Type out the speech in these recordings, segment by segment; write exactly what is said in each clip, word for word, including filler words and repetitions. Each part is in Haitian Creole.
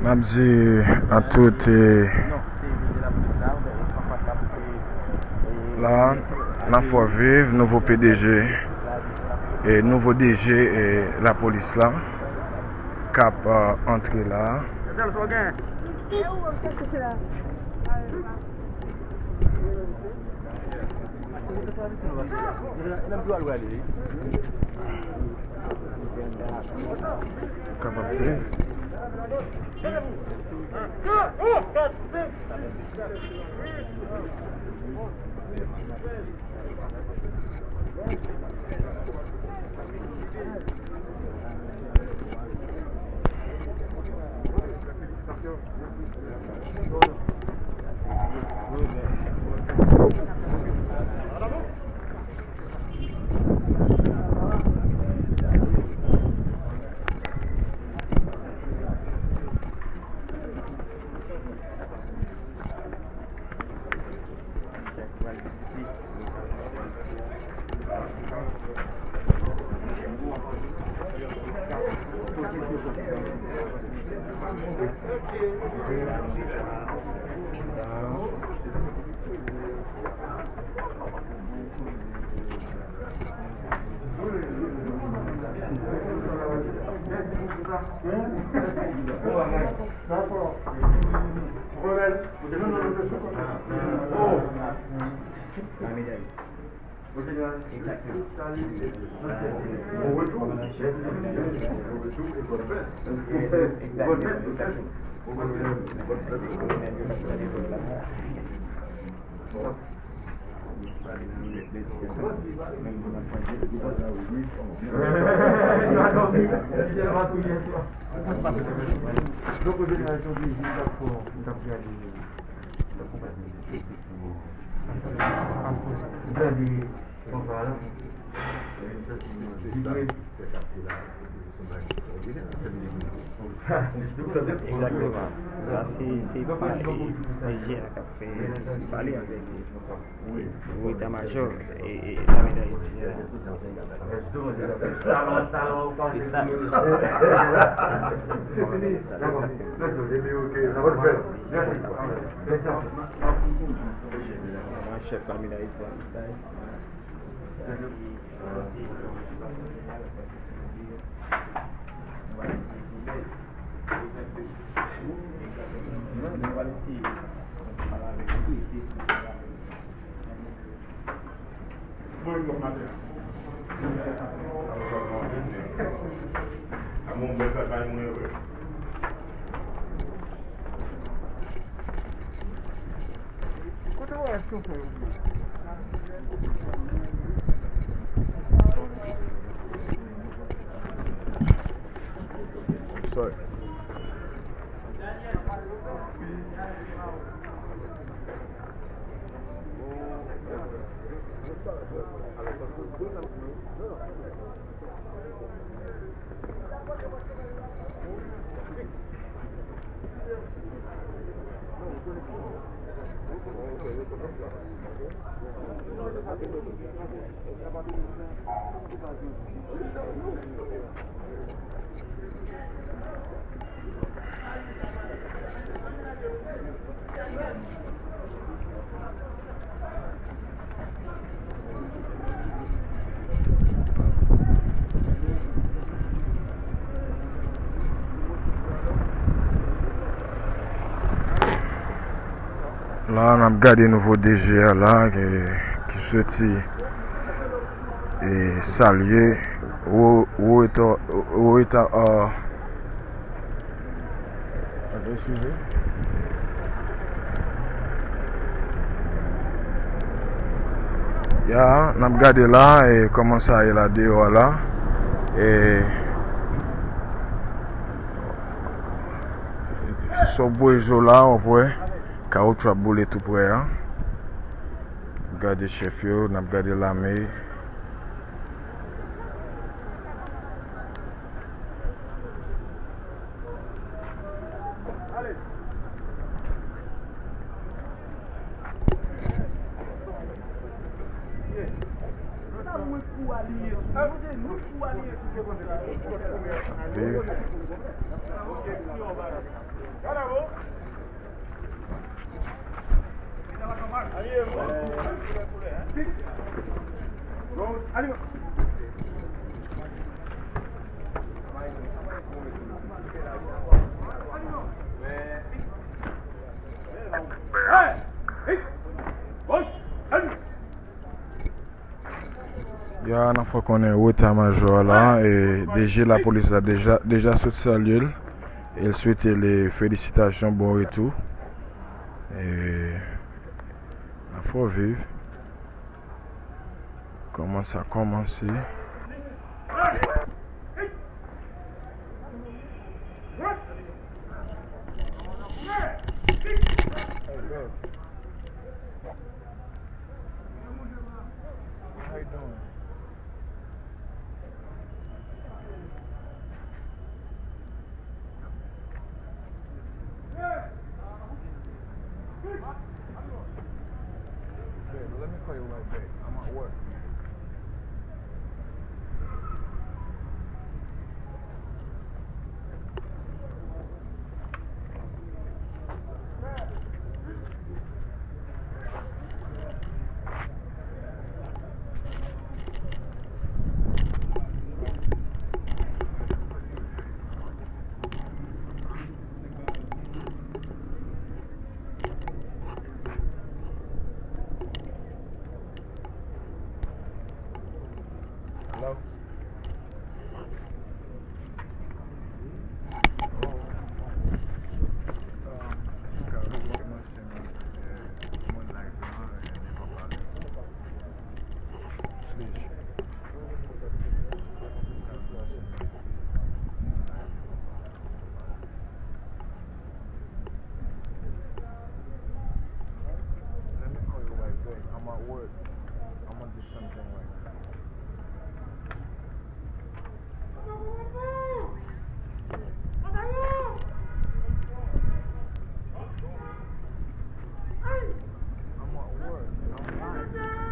M ap di a tout, eh, la, n ap fè w viv nouvo P D G, eh, nouvo D G, eh, lapolis la k ap, eh, antre la. Kapab vre. Egzakteman. Sa se, se pa, e, D G a k ap fè, pale avèk, wi, eta majò, e, e, lame dayiti a. Se sa. Mwen, chèf lame dayiti a. Sorry. La, N ap gade nouvo D G a la, ki, ki soti e salye Wo-, Woweta, Woweta, ah, eskize. Ya, n ap gade la, e, kòman sa ye la deyò a la. E, sou bwezo la, w ap wè, kawotchou ap boule tou prè a. Gade chèf yo, n ap gade lame. Viv. Ya, n ap fè konnen weta majò a la, e, D G lapolis la deja, deja sot salye l. E l swete li felisitasyon, bon retou. E, n ap fè w viv kòman sa kòmanse. How you doing? Babe, let me call you right back. I'm at work. Hello? Let me call you right back. I'm at work. I'm gonna do something right now. I'm at work. I'm not.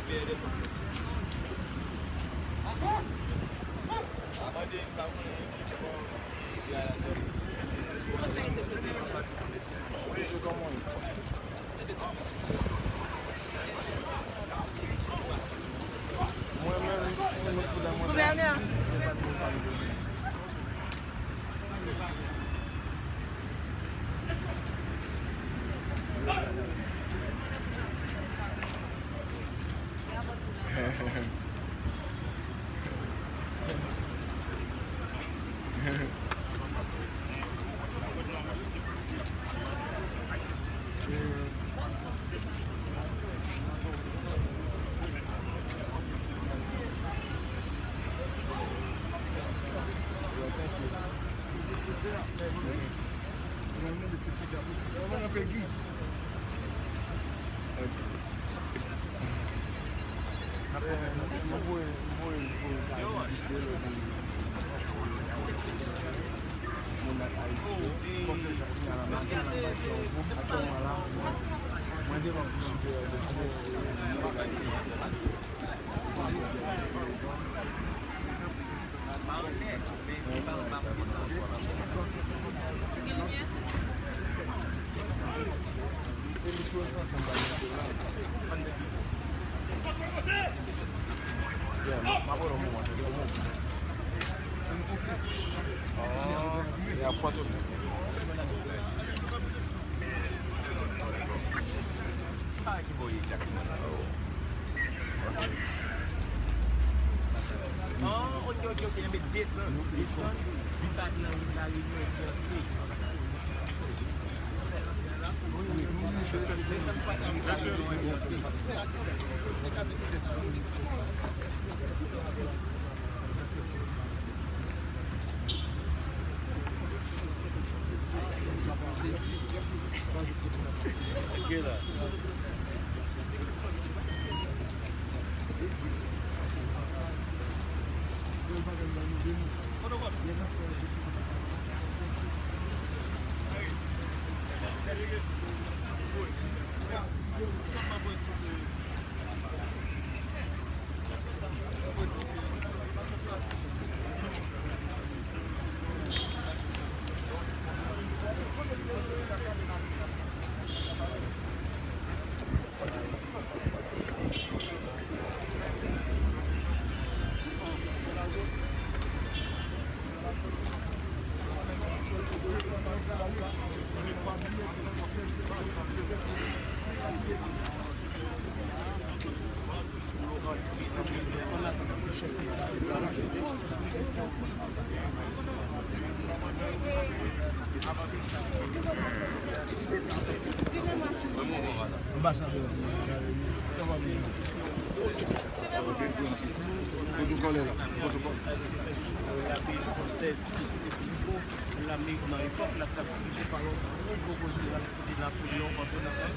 Gouvènè. Ah, ok, ok, ok, ok. Enben, desann, desann, vin pa nan ri la, ri la, ri la. Pwotokòl la, pwotokòl. Lame fransèz ki se te pi gwo lame nan epòk la, k t ap dirije pa yon gwo, gwo, gwo jeneral ki se te Napoleon Bonaparte.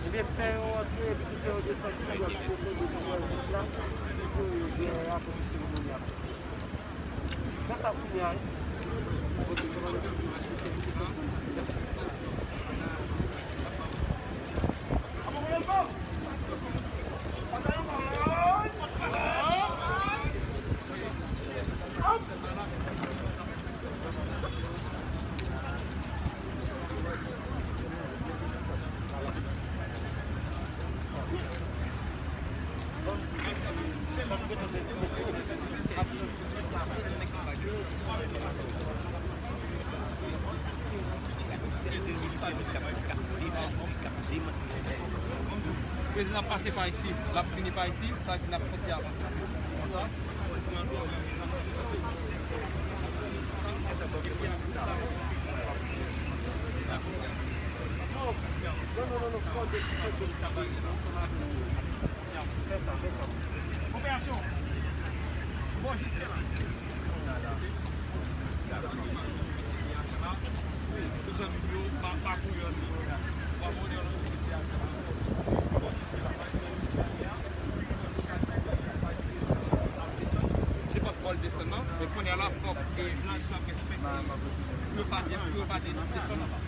Ebyen, fè yo antre epi fè yo desann pi lwen pou yo konn desann nan jis la, pou yo gen rapò pou seremoni a. Gata kounye a, wi. Prezidan ap pase pa isi, l ap vini pa isi, sa di n ap kontinye avanse. Se pa bòl desann nan, men kounye a la fòk, e, yo pa de, yo pa de desann anba.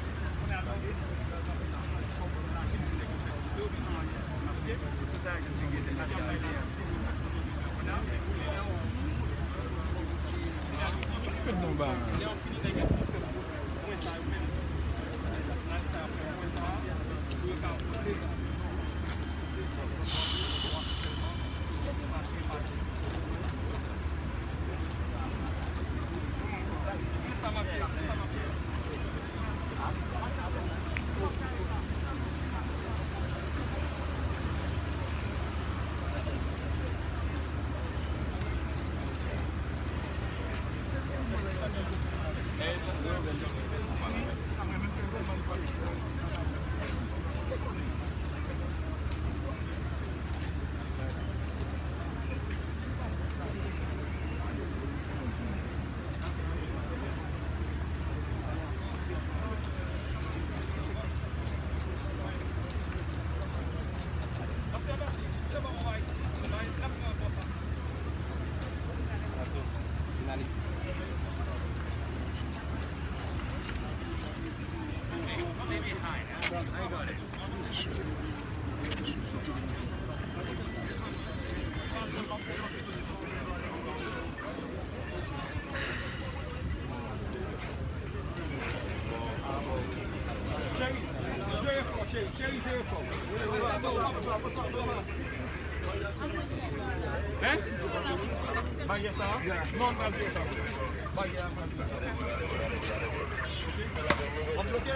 Hein? Bagay sa? Non, bagay sa. Bagay sa. Ok. W ap bloke?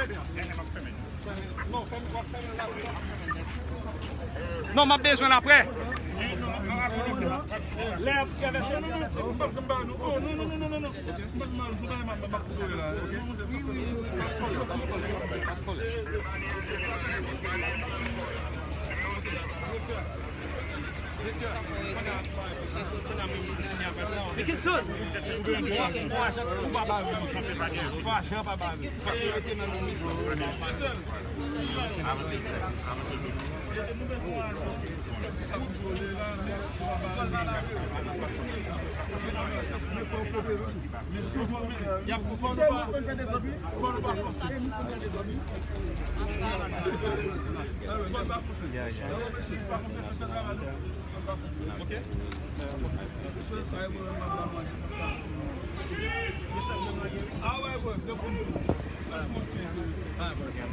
Non, fèmen, w ap fèmen la. Non, m ap bezwen l aprè. Lè y ap travèse. Non, non, non, non, non, non, non, non, non, non. Lè yo fini,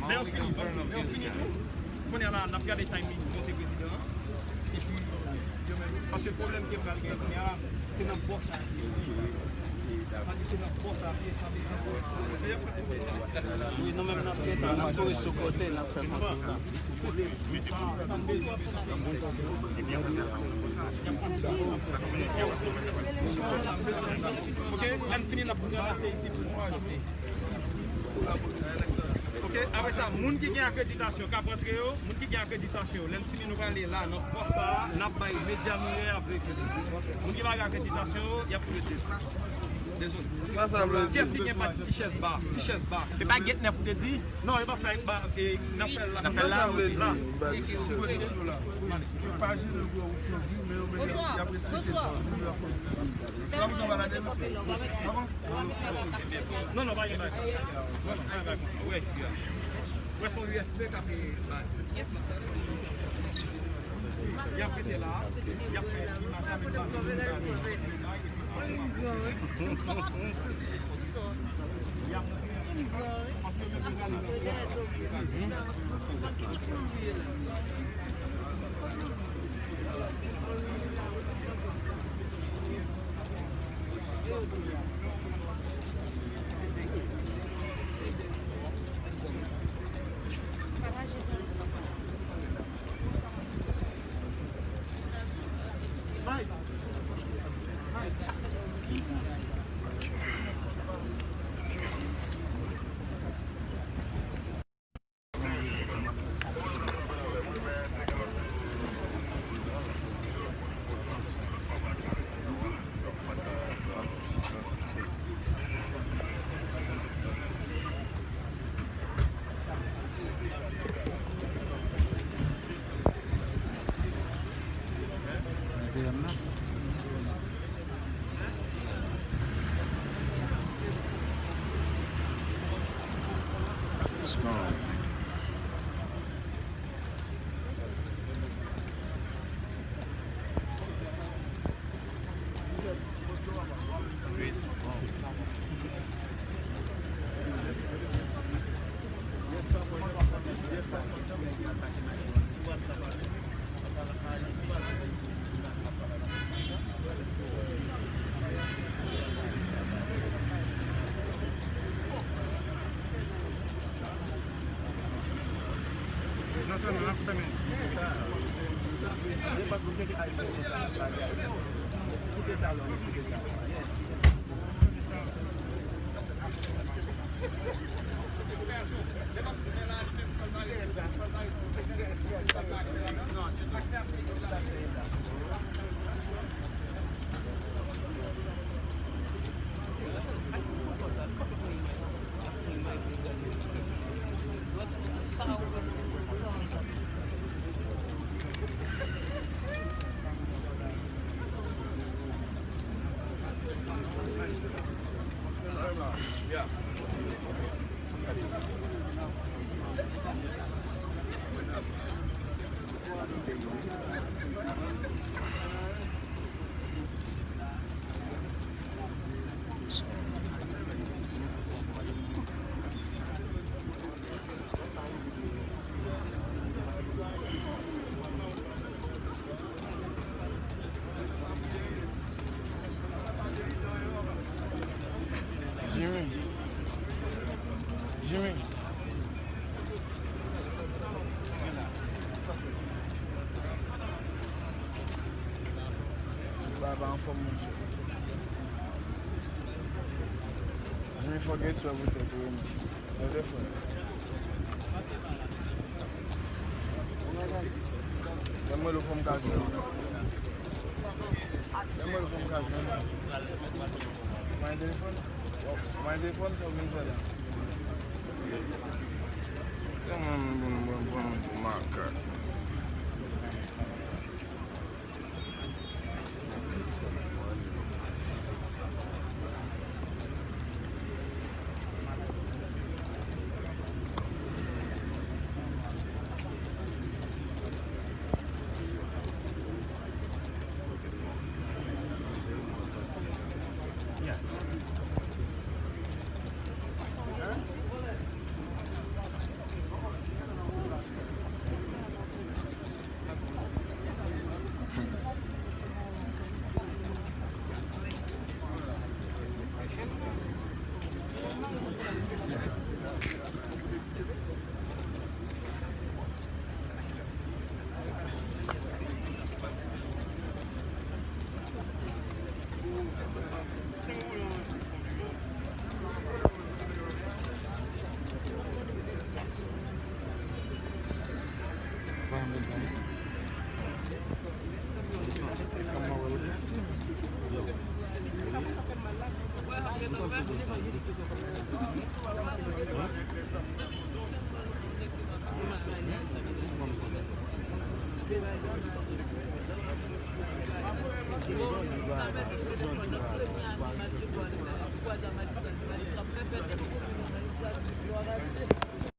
lè yo fini tou. Kounye a la, n ap gade timing monte prezidan an. Epi, yo menm, paske pwoblèm ke pral gen kounye a, se nan bò sa li ye. Sa di se nan bò sa li ye, sa vle di. Wi, nou menm n ap gentan, n ap kouri sou kote, n ap fè konfyans la. Ok, lè n fini, n ap ranmase isi pou nou avanse. Ok, apre sa, moun ki gen akreditasyon k ap rantre yo, moun ki gen akreditasyon yo, lè n fini, nou prale la, nan pòs sa a, n ap bay medya miray ap retire. Moun ki pa gen akreditasyon yo, y ap retire. Dezole. Sa sa vle di? Kiyès ki gen pa ti chèz ba? Ti chèz ba. E pa gate nèf ou te di? Non, e pa fè ba, e, n ap fè l la. N ap fè l la? Sa sa vle di? Ba ti chèz. Pa jere gwo wout yo di, men yo menm y ap respekte l. Sa vle di, w pa la devan. Non, non, pa gen bagay. Non, non, pa gen bagay. Wè, wè, se yon U S P k ap bay. Y ap mete la, y ap fè imaj la, men pa gen bagay. Y ap, paske yo te prale nan pòs la. Jimmy. Jimmy. Baba anfòm, monchè. Jimmy, fò gen respè pou tèt ou, wi, men. Tande, frè. Ban mwen lo fò m ka jwenn. Ban mwen lo fò m ka jwenn. Mwen telefòn. Mwen telefòn, sa w vin fè la? Kòman nou vin pran, pran pou makak?